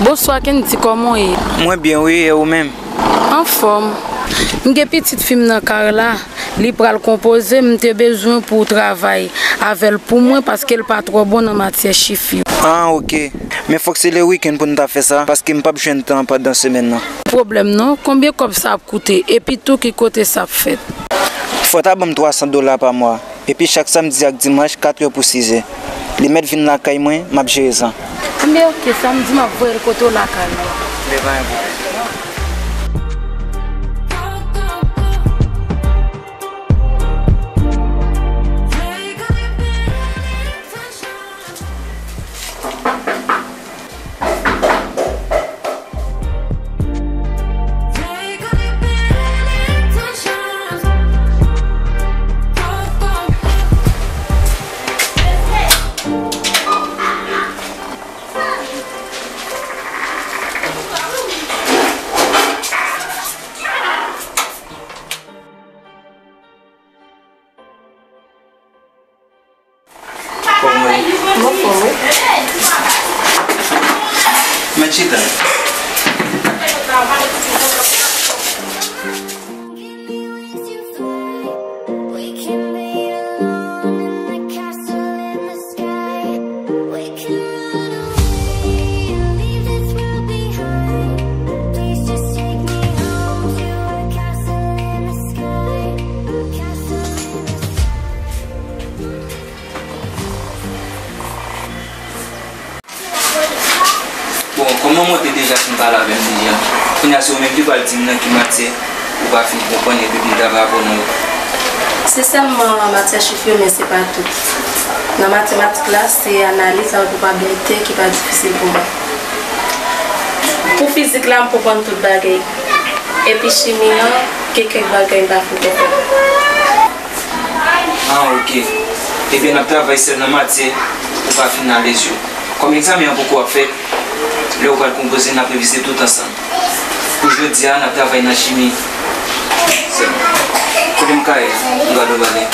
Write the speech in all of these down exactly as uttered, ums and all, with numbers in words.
Bonswa Kendy, kòman w ye? Mwen byen wi, e ou menm? Anfòm. M gen pitit fi m nan kay la, li pral konpoze, m te bezwen pou w travay avè l pou mwen paske l pa twò bon nan matyè chif yo. Ah, ok. Men fòk se le wikenn pou n ta fè sa, paske m p ap jwenn tan pandan semèn nan. Pwoblèm non, konbyen kòb sa ap koute? Epi tou ki kote sa ap fèt? Fò w ta ban m twa san dola pa mwa. Epi chak samdi ak dimanch, katrè pou sizè. Li mèt vin lakay mwen, m ap jere sa. Enben, ok, samdi m ap voye l kote w lakay ou. Enben, pa gen pwoblèm. Kòman w ye? Mwen fò wi. Mèt chita. Bon, kòm mwen te deja fin pale avè m deja, kounye a se ou menm ki pral di m nan ki matyè ou pa fin konprann epi pou m travay avè w nan yo. Se sèlman matyè chif yo, men se pa tout. Nan matematik la, se analiz ak pwobabilite ki pa difisil pou mwen. Pou fizik la, m konprann tout bagay. Epi chimi an, gen kèk bagay m pa fin konprann. Ah, ok. Ebyen, n ap travay sèl nan matyè ou pa fin alèz yo. Kòm egzamen an poko ap fèt, lè ou pral konpoze, n ap revize tout ansanm. Pou jodi a, n ap travay nan chimi. Sèlman. Kote m ka ye a? M gade w pale.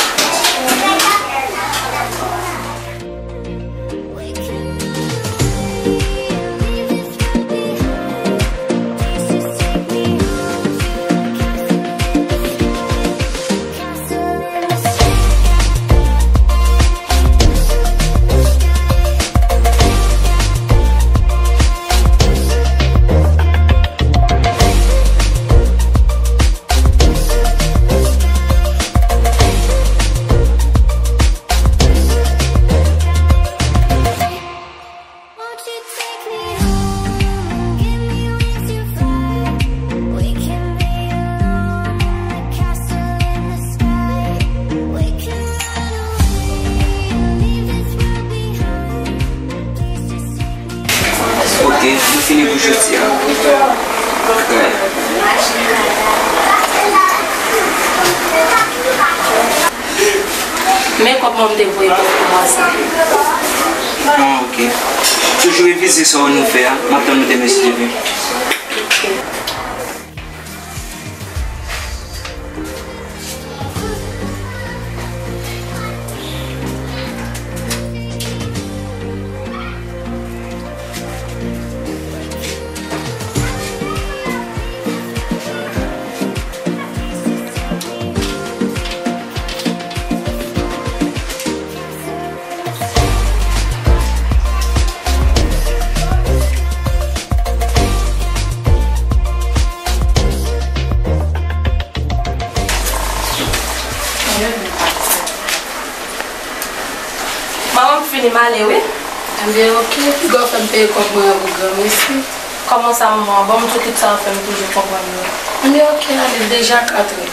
Ok, nou fini pou jodi a. Men kòb mwen m te voye pou mwa sa. Ah, ok. Toujou revize sa nou fè a. M ap tann ou demen si Dye vle. Ok. Manman, m fini, m ale wi. Enben, ok, piga w fè m peye kòb mwen an pou granmesi. Kòman sa, manman? Ban m tout kit sa w fè m toujou konprann yo. Enben, ok, ale, l deja katrè.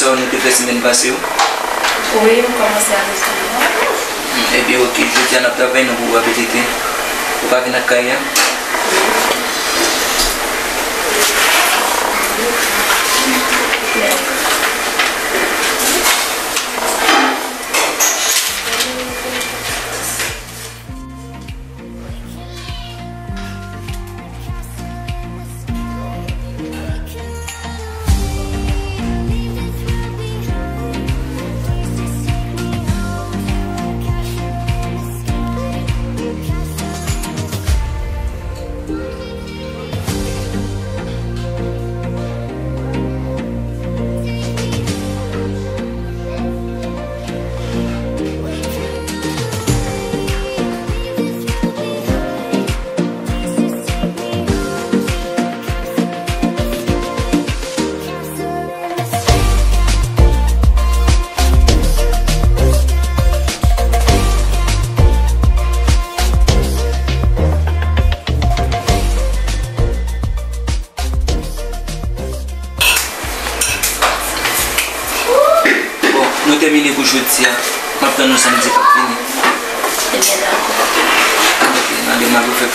Sa nou te fè semèn pase yo? Wi, m kòmanse avèk sa. Hmm, ebyen, oke, jodi a n ap travay nan pou w ap repete. Ou pa vin ak kay la? Bon, nou tèmine pou jodi a. M ap tann nou samdi k ap vini. Ebyen, dakò. Oke, n a demare fè.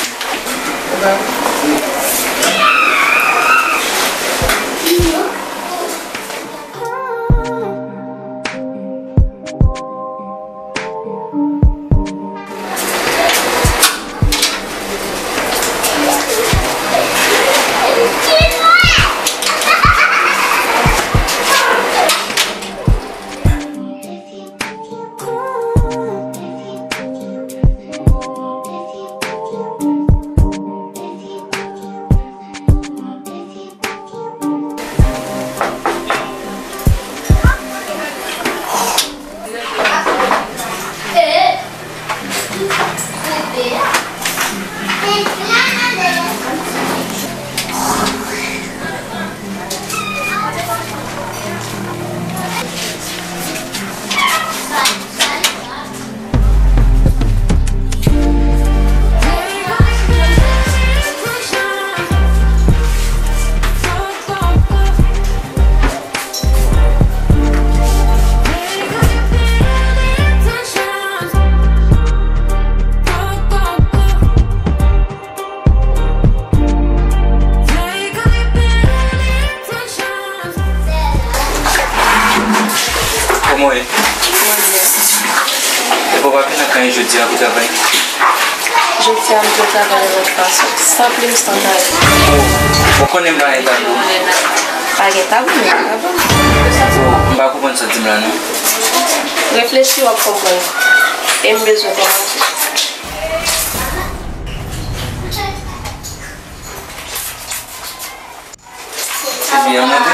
Kòman w ye? Mwen byen. Epi w pa vin ak anyen jodi a pou travay? Jodi a, m te travay yon lòt fason. San plim, san tabou. Ou, ou konnen m pa gen tabou. Pa gen tabou, men pa bon. Ou, m pa konprann sa w di m la, non. Reflechi, w ap konprann. E m bezwen kòmanse. Epi, an monte.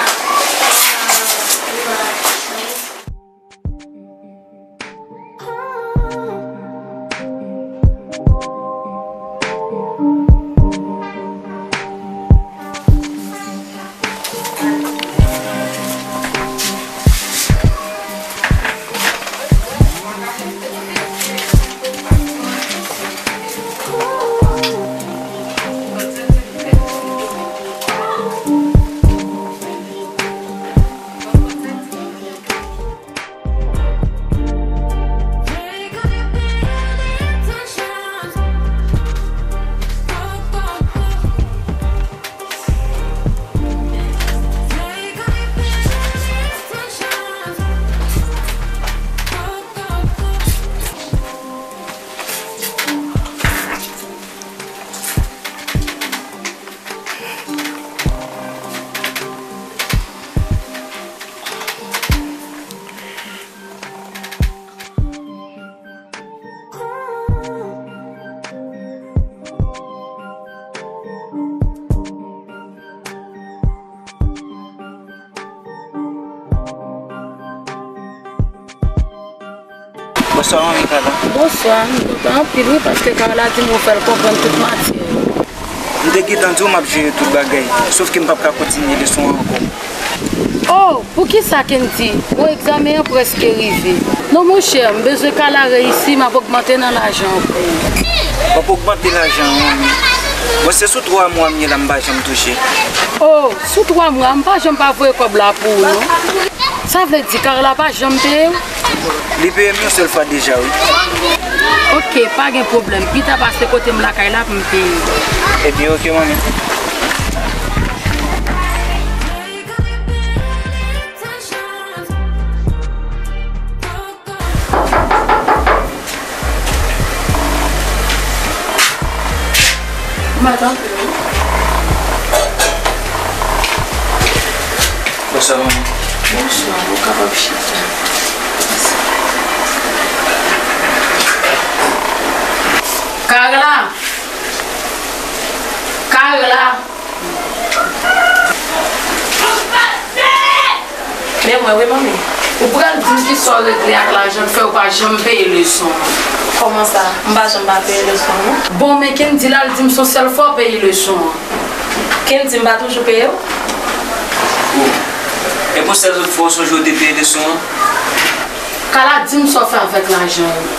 Bonswa, manmi Carla. Bonswa, m kontan anpil wi, paske Carla di m ou fè l konprann tout matyè yo. M te gentan di w m ap jere tout bagay, sof ke m p ap ka kontinye leson an ankò. Oh, poukisa Kendy? Bon, egzamen an prèske rive. Non, monchè, m bezwen Carla reyisi, m ap ogmante nan lajan an pou ou. W ap ogmante lajan an, manmi? Bon, se sou twa mwa m ye la, m pa janm touche. Oh, sou twa mwa, m pa janm pa voye kòb la pou ou, non. Sa vle di Carla pa janm peye w? Li peye m yon sèl fwa deja, wi. Oke, pa gen pwoblèm. Pita pase kote m lakay la pou m peye. Ebyen, oke, manmi. Madanm. Bonswa, manmi. Bonswa, ou kapab chita. Carla! Carla! Men mwen, wi, manmi. Ou pral di m kisa w regle ak lajan k fè ou pa janm peye leson an. Kòman sa? M pa janm pa peye leson an, non. Bon, men Kendy la, l di m se yon sèl fwa w peye leson an. Kendy, m pa toujou peye w? Oh. E pou sèl lòt fwa w sonje w te peye leson an? Carla, di m sa w fè avèk lajan yo.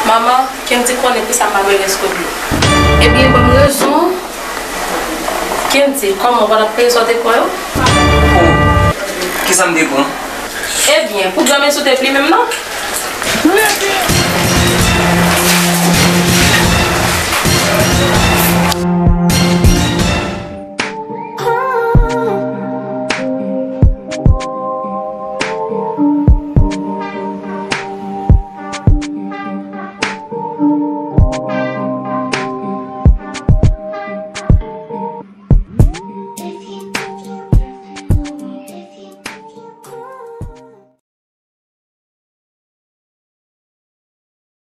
Manman, Kendy konnen poukisa m pa peye leson yo. Ebyen, ban m rezon. Kendy, kòman, ou pa t ap peye sa w te pran yo? Oh, kisa m te pran? Ebyen, pou granmesi w te plimen m nan?